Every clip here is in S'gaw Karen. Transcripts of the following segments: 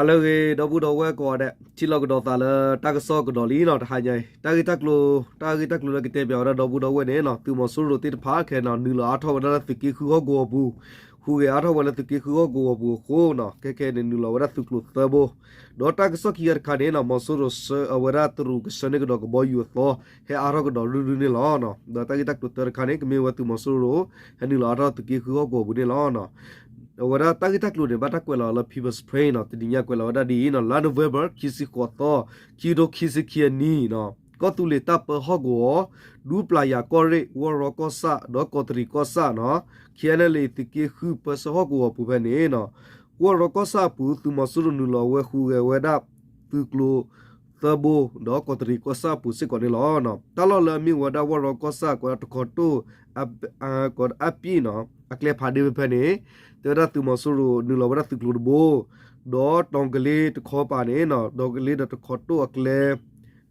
ဟါလၢအဂ့ၤ ဒီပုၢ်ဒီဝဲၢ်ကိးဂၤဒဲး, ထံၣ်လိာ်ကဒီးသးလၢတၢ်ကစီၣ်ကဒီးလံနီၤ, တဟါညါအံၤ တၢ်ဂ့ၢ်တၢ်ကျိၤ, တၢ်ဂ့ၢ်တၢ်ကျိၤလၢကတဲပၠးဝဲဒၣ်ဒီပုၢ်ဒီဝဲၢ်န့ၣ်နီၤ, သုးမီၤစိရိၤသ့ၣ်တဖၣ်ခဲနီၤ နုာ်လီၤအါထီၣ်ဝဲဒၣ်လၢသုးက့ဃုဟီၣ်ကဝီၤပူၤ, ဟူးဂဲၤအါထီၣ်ဝဲလၢသုးက့ဃုဟီၣ်ကဝီၤပူၤအဃိနီၤ, ခဲခဲန့ၣ် နုာ်လီၤဝဲဒၣ်သုးကျိၤသၢဘိ, ဒီးတၢ်ကစီၣ်ခံဂၤတခါန့ၣ်နီၤ, မီၤစိရိၤဆှၢအဝဲဒၣ်တရူးကဆှၢန့ၢ်ကဒီးကဘီယူၤအသီ ဟဲအါထီၣ်ကဒီးရုၢ်ရုၢ်န့ၣ်လီၤ. ဒီးတၢ်ဂ့ၢ်တၢ်ကျိၤတၢတခါန့ၣ် ကမ့ၢ်ဝဲသုးမီၤစိရိၤ ဟဲနုာ်လီၤအါထီၣ်သုးက့ဃုဟီၣ်ကဝီၤပူၤန့ၣ်လီၤ. အဝဲဒၣ်တၢ်ဂ့ၢ်တၢ်ကျိၤန့ၣ် ဘၣ်တၢ်ကွဲးလီၤလၢ People's Spring နီၤ, တနံၤညါကွဲးလီၤဝဲဒၣ်ဒ်အံၤနီၤ, လါ November ခံဆံဃိးသီ, ခံကထိခံဆံခံအနံၣ်နီၤ, ကီၢ်သူလ့ၤတၢ်ပၢဟီၣ်ကဝီၤ, ဒူပျၢ်ယၤကီၢ်ရ့ၣ်, ဝီၢ်ရီကီၢ်ဆၣ် ဒီးကီးတရံးကီၢ်ဆၣ်နီၤ, KNLA သုးက့ဃုပၢဆှၢဟီၣ်ကဝီၤပူၤဖဲန့ၣ်နီၤ, ဝီၢ်ရီကီၢ်ဆၣ်အပူၤ သုးမီၤစိရိၤနုာ်လီၤဝဲဟူးဂဲၤဝဲဒၣ် သုးကျိၤသၢဘိ, ဒီးကီးတရံးကီၢ်ဆၣ်အပူၤစ့ၢ်ကီးန့ၣ်လီၤ. တၢ်လီၢ်လၢအမ့ၢ်ဝဲဒၣ်ဝီၢ်ရီကီၢ်ဆၣ် ကိးဒၣ်တခီတိၣ် ကိးဒၣ်အပျံၢ်နီၤ, အကျဲဖးဒ့ဖဲဖဲန့ၣ် တဲဝဲဒၣ်သုးမီၤစိရိၤနုာ်လီၤဝဲဒၣ်သုးကျိၤတဘိ, ဒီးတီၤကလ့တခီပၤန့ၣ်နီၤ, တီၤကလ့ဒီးတခီတိၣ်အကျဲ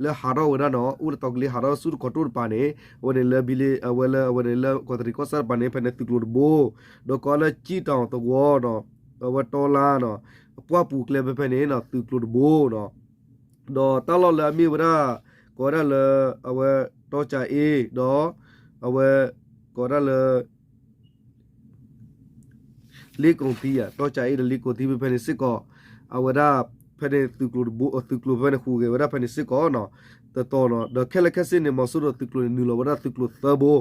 လၢဟးထီၣ်ဝဲဒၣ်နီၤ, အိၣ်လၢတီၤကလ့ဟးထီၣ်ဆူတခီတိၣ်တပၤန့ၣ်, အဝဲန့ၣ်လၢဘံလ့ အဝဲလၢ အဝဲန့ၣ်လၢကီးတရံးကီၢ်ဆၣ်တပၤန့ၣ် ဖဲန့ၣ်သုးကျိၤတဘိ, ဒီးကိးလၢကံၣ်တီၤသဝီနီၤ, အဝဲတီလါနီၤ, အပှၢ်ပူၤကျဲဖဲဖဲန့ၣ်နီၤ သုးကျိၤတဘိနီၤ, ဒီးတၢ်လီၢ်လၢအမ့ၢ်ဝဲဒၣ် ကိးဝဲဒၣ်လၢ အဝဲ တီကၠၤအ့ ဒီး အဝဲ ကိးဝဲဒၣ်လၢ လ့ကိၣ်သံ, တီကၠၤအ့ဒီးလ့ကိၣ်သံဖဲဖဲန့ၣ်စ့ၢ်ကီး, အဝဲဒၣ် ဖဲန့ၣ်သုးကျိၤတဘိ, သုးကျိၤဖဲဖဲန့ၣ်ဟူးဂဲၤဝဲဒၣ်ဖဲန့ၣ်စ့ၢ်ကီးနီၤ, တတီၤနီၤ, ဒီးခဲလၢာ်ခဲဆ့န့ၣ် မီၤစိရိၤသုးကျိၤန့ၣ် နုာ်လီၤဝဲဒၣ်သုးကျိၤသၢဘိ,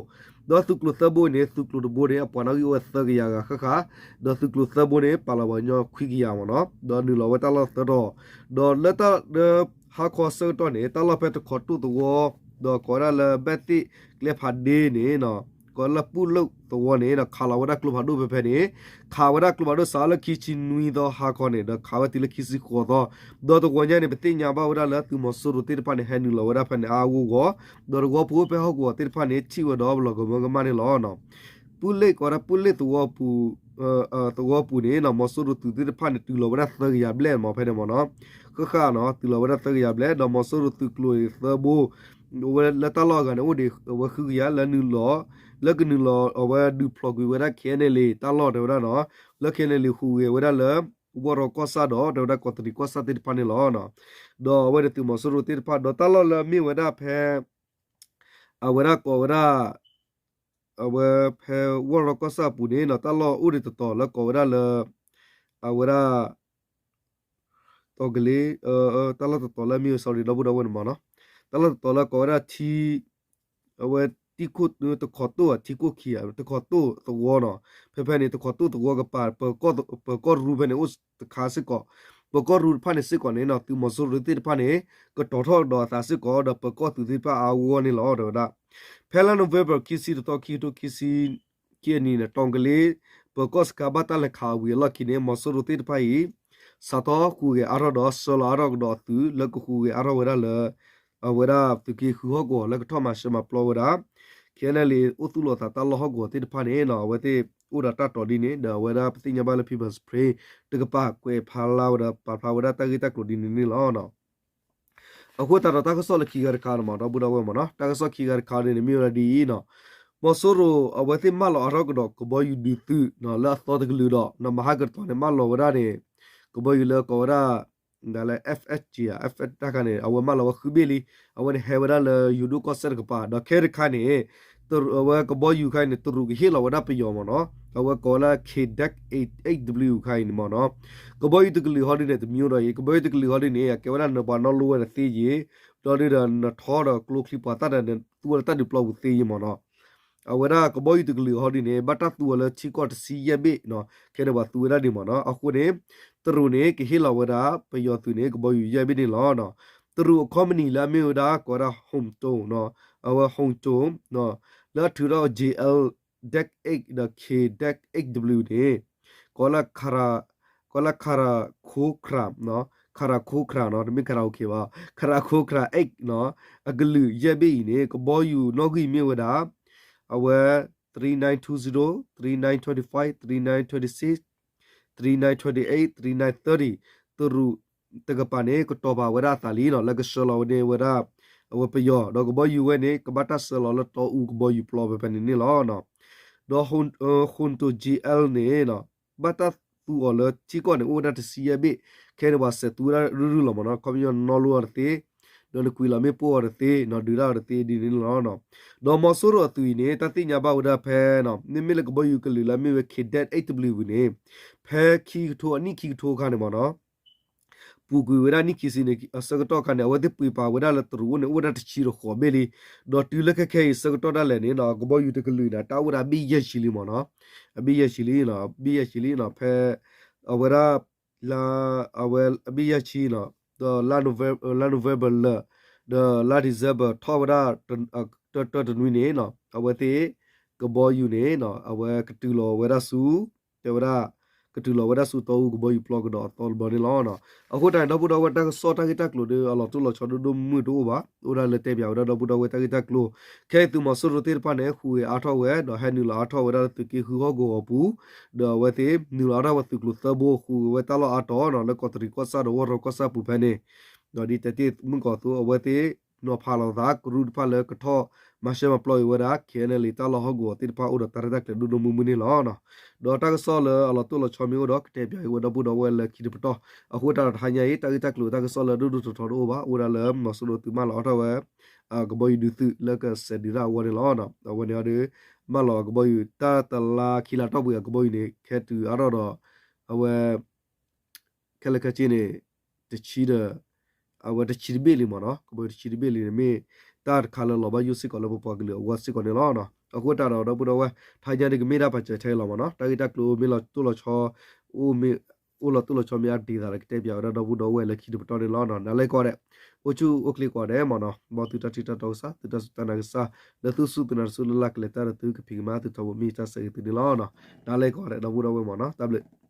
ဒီးသုးကျိၤသၢဘိအံၤန့ၣ် သုးကျိၤတဘိန့ၣ် အပှၤနီၣ်ဂံၢ်အိၣ်ဝဲသၢကယၤဂၤဃၣ်ဃၣ်, ဒီးသုးကျိၤသၢဘိန့ၣ် ပာ်လီၤပှၤကညီခွံကယၤမ့ၢ်နီၤ, ဒီးနုာ်လီၤဝဲတၢ်လီၢ်သၢတီၤ, ဒီးလၢတၢ်လၢ ဟါခီဆၢကတီၢ်န့ၣ် တၢ်လီၢ်ဖဲတခီတိၣ်သဝီ, ဒီးကိးဝဲဒၣ်လၢဘဲၣ်သ့ၣ်ကျဲဖးဒ့န့ၣ်နီၤ, ကိးလၢပုၢ်လိၣ်သဝီန့ၣ်ဒီး ခးလီၤဝဲဒၣ်ကျိဖးဒိၣ်ဖဲဖဲန့ၣ်, ခးဝဲဒၣ်ကျိဖးဒိၣ်စးလၢခံဆံနွံသီဟါခီန့ၣ် ဒီးခးဝဲတုၤလၢခံဆံဃိးသီ, ဒီးတဂီၤညါန့ၣ် ပသ့ၣ်ညါဘၣ်ဝဲဒၣ်လၢသုးမီၤစိရိၤသ့ၣ်တဖၣ်န့ၣ် ဟဲနုာ်လီၤဝဲဒၣ်ဖဲန့ၣ်အါအါဂီၢ်ဂီၢ်, ဒီးတဝီဖိဖဲဟီၣ်ကဝီၤသ့ၣ်တဖၣ်န့ၣ် ထံၣ်ဝဲဒီးပလီၢ်ကမၢကမၣ်န့ၣ်လီၤ. ပုၢ်လိၣ် ကိးဝဲဒၣ်ပုၢ်လိၣ်သဝီပူၤ, သဝီပူၤန့ၣ်နီၤ မီၤစိရိၤသုးသ့ၣ်တဖၣ်န့ၣ် တုၤလီၤဝဲဒၣ်သၢကယၤဘျဲၣ်မ့ၢ်ဖဲန့ၣ်မ့ၢ်နီၤ, ဃၣ်ဃၣ်နီၤ တုၤလီၤဝဲဒၣ်သၢကယၤဘျဲၣ် ဒီးမီၤစိရိၤသုးကျိၤန့ၣ်သၢဘိ, ဝဲလၢတၢ်လီၢ်အဂၤန့ၣ် အိၣ်ဒံးအဝဲဃုကယၤလၢနုာ်လီၤ, လၢကနုာ်လီၤအဝဲဒုးဖျိးကွံာ်ဝဲဒၣ် KNLA တၢ်လီၢ်တဲဝဲဒၣ်နီၤ, လၢ KNLA ဟူးဂဲၤဝဲဒၣ်လၢ ဝီၢ်ရီကီၢ်ဆၣ်ဒီး တဲဝဲဒၣ်ကီးတရံးကီၢ်ဆၣ်သ့ၣ်တဖၣ်န့ၣ်လီၤ. ဒီးအဝဲန့ၣ်သုးမီၤစိရိၤသ့ၣ်တဖၣ် ဒီးတၢ်လီၢ်လၢအမ့ၢ်ဝဲဒၣ်ဖဲ အဝဲဒၣ်ကိးဝဲဒၣ် အဝဲဖဲဝီၢ်ရီကီၢ်ဆၣ်အပူၤန့ၣ်နီၤ တၢ်လီၢ်အိၣ်ဒံးတတီၤလၢကိးဝဲဒၣ်လၢ အဝဲဒၣ် တီၤကလ့ တၢ်လီၢ်တတီၤလၢအမ့ၢ် sorry ဒီပုၢ်ဒီဝဲၢ်န့ၣ်မ့ၢ်နီၤ, တၢ်လီၢ်တတီၤလၢကိးဝဲဒၣ်ထံ အဝဲတံၢ်ခိၣ်တခီတိၣ် ထံခိၣ်ခံ တခီတိၣ်သဝီနီၤ, ဖဲဖဲန့ၣ် တခီတိၣ်သဝီကပၤ ပၢၤကီၢ်ရူဖဲန့ၣ် အိၣ်တခါစ့ၢ်ကီး, ပၢၤကီၢ်ရူတဖၣ်န့ၣ်စ့ၢ်ကီးန့ၣ်နီၤ သုးမီၤစိရိၤသ့ၣ်တဖၣ်န့ၣ် ကတီၤထီၣ်ဒီးအသးစ့ၢ်ကီး ဒီးပၢၤကီၢ်သုးသ့ၣ်တဖၣ်အါအါဂီၢ်ဂီၢ်န့ၣ်လီၤ တဲဝဲဒၣ်. ဖဲလါ November ခံဆံတသီ ခံကထိခံဆံ ခံအနံၤန့ၣ် တီၤကလ့ ပၢၤကီၢ်စခါဘၣ်တၢ်လဲၤခးအဝံၤအလီၢ်ခံန့ၣ် မီၤစိရိၤသ့ၣ်တဖၣ်အံၤ စးထီၣ်ဟူးဂဲၤအါထီၣ်ဒီး ဆှၢလီၤအါထီၣ်ကဒီးအသုး လၢကဟူးဂဲၤအါထီၣ်ဝဲဒၣ်လၢ အဝဲဒၣ်သုးက့ဃုဟီၣ်ကဝီၤ လၢကထီၣ်မၤစၢၤမၤပျီဝဲဒၣ် KNLA အိၣ်သူၣ်လီၤသးတၢ်လီၢ်ဟီၣ်ကဝီၤသ့ၣ်တဖၣ်န့ၣ်နီၤ အဝဲသ့ၣ်အိၣ်ဒီးတၢ်တီၤဒ်န့ၣ် ဒီးအဝဲဒၣ်ပသ့ၣ်ညါဘၣ်လၢ People's Spring တကပၤကွဲးဖျါလၢဝဲဒီး ပာ်ဖျါဝဲဒၣ်တၢ်ဂ့ၢ်တၢ်ကျိၤဒ်န့ၣ်န့ၣ်လီၤ. အဃိသတးဒီးတၢ်ကစီၣ်လၢခံဂၤတခါန့ၣ်မ့ၢ် ဒီပုၢ်ဒီဝဲၢ်မ့ၢ်နီၤ တၢ်ကစီၣ်ခံဂၤတခါန့ၣ် မ့ၢ်ဝဲဒၣ်ဒ်အံၤနီၤ, မီၤစိရိၤအဝဲသ့ၣ်မၢလီၤအါထီၣ်ကဒီးကဘီယူၤဒုးသုးနီၤ လၢအသီတကလုာ်ဒီး နီၤ မဟါကတတီၤန့ၣ် မၢလီၤဝဲဒၣ်န့ၣ် ကဘီယူၤလၢကိးဝဲဒၣ် ဒ်လၢ F H G ဧါ F H တၢ်ခါန့ၣ် အဝဲမၢလီၤဝဲဃုဘ့ၣ်လံ, အဝဲန့ၣ်ဟဲဝဲဒၣ်လၢယိၤဒိၣ်ကီၢ်စဲၣ်တကပၤ ဒီးခဲတခါန့ၣ် အဝဲကဘီယူၤခါအံၤန့ၣ် တရူးကဟ့ၣ်လီၤဝဲဒၣ်ပယီၤမ့ၢ်နီၤ, အဝဲကိးဝဲလၢ K Deck Eight W ခါအံၤန့ၣ်မ့ၢ်နီၤ, ကဘီယူၤတကလုာ်ဟီဒ်န့ၣ် တမံၤဒီးအံၤ ကဘီယူၤတကလုာ်ဟီဒ်န့ၣ် အကဲဝဲဒၣ်နပှၤနီၣ်လိဝဲဒၣ်သ့ယ့ၣ်, ဒီးဒ်ဒီးနထီဒီးကျိချံပှၤသၣ်ဒီးနသူဝဲလၢတၢ်ဒုးပျီပူၤသ့ယ့ၣ်မ့ၢ်နီၤ အဝဲဒၣ်ကဘီယူၤတကလုာ်ဟီဒ်န့ၣ် ဘၣ်တၢ်သူအီၤလၢထံကီၢ်တဆံယဲၢ်ဘ့ၣ်နီၤ, ခဲန့ၣ်ပှၤသူဝဲဒၣ်ဒ်မ့ၢ်နီၤ, အဃိန့ၣ် တရူးန့ၣ် ကဟ့ၣ်လီၤဝဲဒၣ် ပယီၤသုးန့ၣ် ကဘီယူၤယဲၢ်ဘ့ၣ်န့ၣ်လီၤ. တရူးအ company လၢအမ့ၢ်ဝဲဒၣ် ကိးဝဲဒၣ် Hongtong နီၤ, အဝဲ Hongtong နီၤ, လၢအထုးထီၣ် J L Deck Eight ဒီး K Deck Eight W န့ၣ် ကိးလၢ ကိးလၢ Karakokra နီၤ, Karakokra နီၤ, တမ့ၢ် karaoke ဘၣ်, Karakokra Eight နီၤ, အကလုာ်ယဲၢ်ဘ့ၣ်အံၤန့ၣ် ကဘီယူၤနီၣ်ဂံၢ်မ့ၢ်ဝဲဒၣ် အဝဲ three nine two zero, three nine twenty-five, three nine twenty-six, three nine twenty-eight, three nine thirty တရူးတကပၤန့ၣ် ကတီၤပာ်ဝဲဒၣ်အသးလံနီၤ, လၢကဆှၢလီၤဝဲန့ၢ်ဝဲဒၣ် အဝဲပယီၤ ဒီးကဘီယူၤဝဲန့ၣ် ကဘၣ်တၢ်ဆှၢလီၤလၢတီအူကဘီယူၤပျီဖဲဖဲန့ၣ်န့ၣ်လီၤ. ဒီး Hongtong G L န့ၣ် ဘၣ်တၢ်သူအီၤလၢထံကီၢ်န့ၣ် အိၣ်ဝဲဒၣ်တဆံယဲၢ်ဘ့ၣ်, ခဲ ခဲအံၤန့ၣ် ပှၤစဲးသူဝဲဒၣ်ရုၢ်ရုၢ်လီၤမ့ၢ်နီၤ, ခီပညီနီၣ်လိအီၤတသ့, ဒီးနကွံာ်လီၤမ့ၣ်ပိၢ်အီၤတသ့နီၤ, ဒုးတၢ်အီၤတသ့ဒ်န့ၣ်လီၤ. ဒီးမီၤစိရိၤအသုးအံၤန့ၣ် တၢ်သ့ၣ်ညါဘၣ်ဝဲဒၣ်ဖဲ မ့မ့ၢ်လၢကဘီယူၤကလုာ်လၢအမ့ၢ်ဝဲ Cadet အိပ်ဝ့ၢ်န့ၣ် ဖဲခံကထိအနံၣ်ခံကထိအခါန့ၣ်မ့ၢ်နီၤ ပူၤကွံာ်ဝဲဒၣ်နံၣ်ခံဆံန့ၣ် အဆၢကတီၢ်ခါန့ၣ် အဝဲသ့ၣ်ပှ့ၤပာ်ဝဲဒၣ်လၢတရူးအိၣ်န့ၣ် အိၣ်ဝဲဒၣ်တဆံတဃိးဘ့ၣ်လံ. ဒီးတုၤလၢခဲခဲအံၤဆၢကတီၢ်ဒၣ်လဲာ်န့ၣ်နီၤ ကဘီယူၤတကလုာ်န့ၣ် တၢ်အိၣ်ဝဲဒၣ်အဘ့ၣ်ယဲၢ်ဆံလံမ့ၢ်နီၤ, အဘ့ၣ်ယဲၢ်ဆံလံ, ဘ့ၣ်ယဲၢ်ဆံလံနီၤ, ဖဲ အဝဲဒၣ် လါ အဝဲအဘ့ၣ်ယဲၢ်ဆံနီၤ, ဒီး လါ November လၢာ်, ဒီးလါ December ထီၣ်ဝဲဒၣ် တၢတနွံန့ၣ်နီၤ အဝဲသ့ၣ် ကဘီယူၤန့ၣ်နီၤ အဝဲကတုၤလီၤဝဲဒၣ်ဆူ တဲဝဲဒၣ် ကတုၤလီၤဝဲဒၣ်ဆူတီအူကဘီယူၤပျီကဒီးအသီတဘျီန့ၣ်လီၤ. အဃိတၢ်န့ၣ် ဒီပုၢ်ဒီဝဲၢ် တၢ်ကစီၣ်တၢ်ဂ့ၢ်တၢ်ကျိၤဒီး အလီၤတိၢ်လီၤဆီဒိၣ်ဒိၣ်မုၢ်မုၢ်တအိၣ်ဘၣ်, အိၣ်ဒၣ်လၢတဲပၠးဝဲဒၣ်ဒီပုၢ်ဒီဝဲၢ်တၢ်ဂ့ၢ်တၢ်ကျိၤ, ခဲအံၤသုးမီၤစိရိၤသ့ၣ်တဖၣ်န့ၣ် ဟူးဂဲၤအါထီၣ်ဝဲ ဒီးဟဲနုာ်လီၤအါထီၣ်ဝဲဒၣ်လၢသုးက့ဃုဟီၣ်ကဝီၤအပူၤ, ဒီးအဝဲသ့ၣ် နုာ်လီၤအါထီၣ်ဝဲသုးကျိၤသၢဘိအဃိ ဝဲတၢ်လီၢ်အါတီၤနီၤ လၢကီးတရံးကီၢ်ဆၣ်ဒီးဝီၢ်ရီကီၢ်ဆၣ်ပူၤဖဲန့ၣ်, ဒီးဒ်တဲတ့ၢ်မုၢ်ကီၢ်သိ အဝဲသ့ၣ် နီၤဖးလိာ်သး ကရူၢ်တဖၣ်လၢကထီၣ်မၤရှဲမၤပျီအီၤဝဲဒၣ် ခဲအံၤန့ၣ်လံ တၢ်လီၢ်ဟီၣ်ကဝီၤသ့ၣ်တဖၣ်အိၣ်ဒီးတၢ်ရဲၣ်တၢ်ကျဲၤဒိၣ်ဒိၣ်မုၢ်မုၢ်န့ၣ်လီၤ. ဒီးတၢ်ကစီၣ်လၢအလီၤတိၢ်လီၤဆီမ့ၢ်အိၣ်ဒီး ကတဲပၠးက့ၤဝဲဒီပုၢ်ဒီဝဲၢ်လၢခံတပတီၢ်, အဃိတၢ်ဒီးတဟါညါအံၤ တၢ်ဂ့ၢ်တၢ်ကျိၤတၢ်ကစီၣ်လၢဒိၣ်ဒိၣ်ထီထီတအိၣ်ဘၣ်, အိၣ်ဝဲဒၣ်လၢမီၤစိရိၤသုးမၢလီၤအါထီၣ်ဝဲ ကဘီယူၤဒုးသုးလၢကစဲးဒုးတၢ်အဂီၢ်န့ၣ်လီၤ. အဝဲန့ၣ်အီၤဒီး မၢလီၤကဘီယူၤ တၢ်တလါခံလါတီၢ်ပူၤအံၤ ကဘီယူၤန့ၣ် ခဲတုၤအါထီၣ်ဒီး အဝဲ ခဲလၢာ်ခဲဆ့န့ၣ် တဆံဒီး အဝဲတဆံတဘ့ၣ်လံမ့ၢ်နီၤ, ကဘီယူၤတဆံတဘ့ၣ်လံန့ၣ်မ့ၢ် တၢ်တခါလၢလီၤဘၣ်ယိၣ်စ့ၢ်ကီးလၢပပှၤကလုာ်အဂီၢ်စ့ၢ်ကီးန့ၣ်လီၤ. အဃိတၢ်ဒီးဒီပုၢ်ဒီဝဲၢ် တဟါညါဒ်ကမ့ၢ်ဒၣ်ပာ်စၢၤထဲလီၤမ့ၢ်နီၤ, တၢ်ဂ့ၢ်တၢ်ကျိၤမ့ၢ်လီၤတိၢ်လီၤဆီ အိၣ်မ့ၢ် အိၣ်လီၤတိၢ်လီၤဆီမ့ၢ်အါဒ်သိးဒီး ကတဲပၠးဝဲဒၣ်ဒီပုၢ်ဒီဝဲၢ်လၢခံတပတီၢ်န့ၣ်လီၤ. နၤလၢကီးဒဲး အိၣ်ဆူၣ်အိၣ်ချ့ကီးဒဲးမ့ၢ်နီၤ, မ်သုတၢ်ထံၣ်တၢ်တီကစၢ် သုတၢ်စူၢ်တၢ်နာ်ကစၢ် လၢသုစူၢ်သုနာ်တစူၢ်လၢ်လၢ်ကလဲၤတၢ်ဒီးသုကဖံးကမၤသုထီဘိမ့ၢ်တၢ်ဆၢဂ့ၤသုန့ၣ်လီၤ. နၤလၢကီးဒဲးဒီပုၢ်ဒီဝဲၢ်မ့ၢ်နီၤ, တၢ်ဘျုး